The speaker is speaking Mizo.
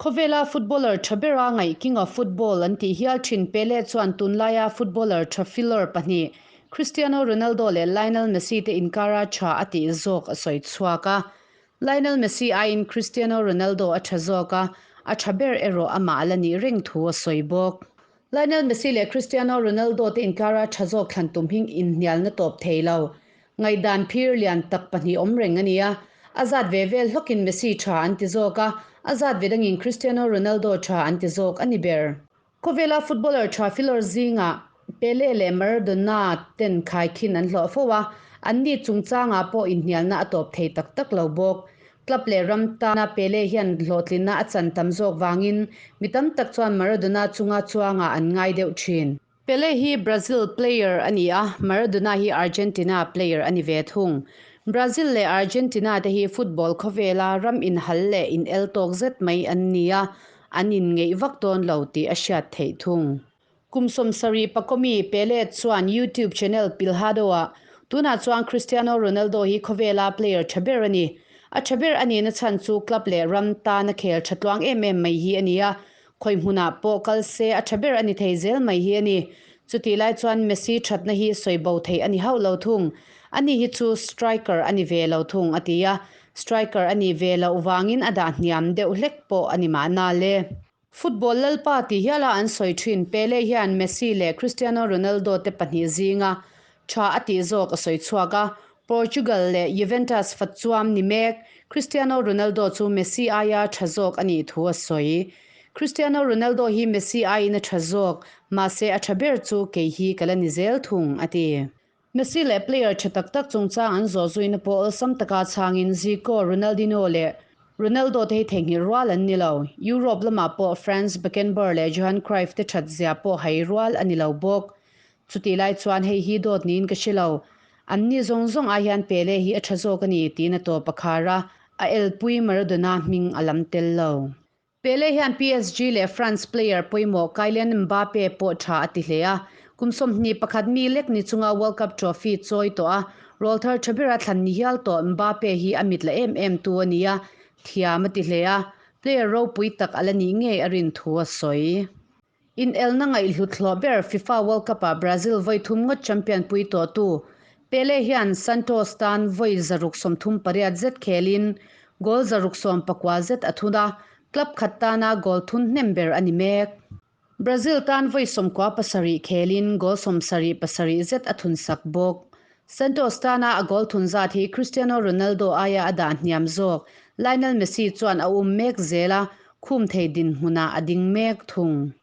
Khawvela footballer tha bera ngaih King of Football an tih hial thin Pele chuan tunlaia footballer tha filawr pahnih Cristiano Ronaldo leh Lionel Messi te inkara tha a tih zawk a sawi chhuak a. Lionel Messi aiin Cristiano Ronaldo a tha zawk a, a tha ber erawh amah a la nih reng thu a sawi bawk. Lionel Messi leh Cristiano Ronaldo te inkara tha zawk thlan tum hing inhnialna tawp thei lo. Ngaihdan phir lian tak pahnih awm reng a ni a, a zat ve vel hlawkin Messi tha an ti zawk a, a zat ve dangin Cristiano Ronaldo tha an ti zawk a ni ber. Khawvela footballer tha filawr zingah Pele leh Maradona ten khaikhin an hlawh fo a, anni chungchangah pawh inhnialna a tawp thei tak tak lo bawk. Club leh ram tana Pele hian hlawhtlinna a chan tam zawk vangin mi tam tak chuan Maradona chunga chuangah an ngai deuh thin. Pele hi Brazil player a ni a, Maradona hi Argentina player a ni ve thung. Brazil leh Argentina te hi football khawvela ram inhal leh inel tawk zet mai an ni a, an inngeih vak dawn lo tih a hriat theih thung. Kum 70 pakomi Pele chuan YouTube channel Pilhado-ah, Tunah chuan Cristiano Ronaldo hi khawvela player tha ber a ni. A tha ber a nihna chhan chu club leh ram tana khel tha tluang em em mai hi a ni a, Khawi hmunah pawh kal se a tha ber a ni thei zel mai hi a ni. Chutih lai chuan Messi thatna hi sawi bo theih a ni hauh lo thung. Ani hi chu striker a ni ve lo thung, a ti a. Striker a nih ve loh vangin a dah hniam deuh hlek pawh a ni mahna le. Football lalpa tih hiala an sawi thin Pele hian Messi leh Cristiano Ronaldo te pahnih zinga tha a tih zawk a sawi chhuak a. Portugal leh Juventus fatchuam ni mek Cristiano Ronaldo chu Messi aia tha zawk a nih thu a sawi. Cristiano Ronaldo hi Messi aiin a tha zawk, mahse a tha ber chu kei hi ka la ni zel thung, a ti. Messi leh player tha tak tak chungchang an zawh zuina pawh awlsam taka chhangin Zico, Ronaldinho leh Ronaldo te hi theihnghilh rual an ni lo. Europe lamah pawh Franz Beckenbauer leh Johan Cruyff te that zia pawh hai rual a ni lo bawk. Chutih lai chuan hei hi dawt niin ka hre lo. Anni zawng zawng ah hian Pele hi a tha zawk a ni tiin a tawp a khar a, a elpui Maradona hming a lam tel lo. Pele hian PSG leh France player pawimawh Kylian Mbappe pawh tha a ti hle a, kum 21 mi lek ni chunga World Cup trophy chawi tawh a, rawlthar tha bera thlan ni hial tawh Mbappe hi a mit la em em tu a ni a, thiam a ti hle a, player ropui tak a la nih ngei a rin thu a sawi. Inelna ngaihhlut hlawh ber FIFA World Cup-ah Brazil vawi thum ngawt champion pui tawhtu Pele hian Santos tan vawi 138 zet khelin goal 690 zet a thun a, club khat tana goal thun hnem ber a ni mek. Brazil tan vawi 97 khelin goal 77 zet a thun sak bawk. Santos tana a goal thun zat hi Cristiano Ronaldo aia a dah hniam zawk Lionel Messi chuan a um mek zel a, khum thei dinhmunah a ding mek thung.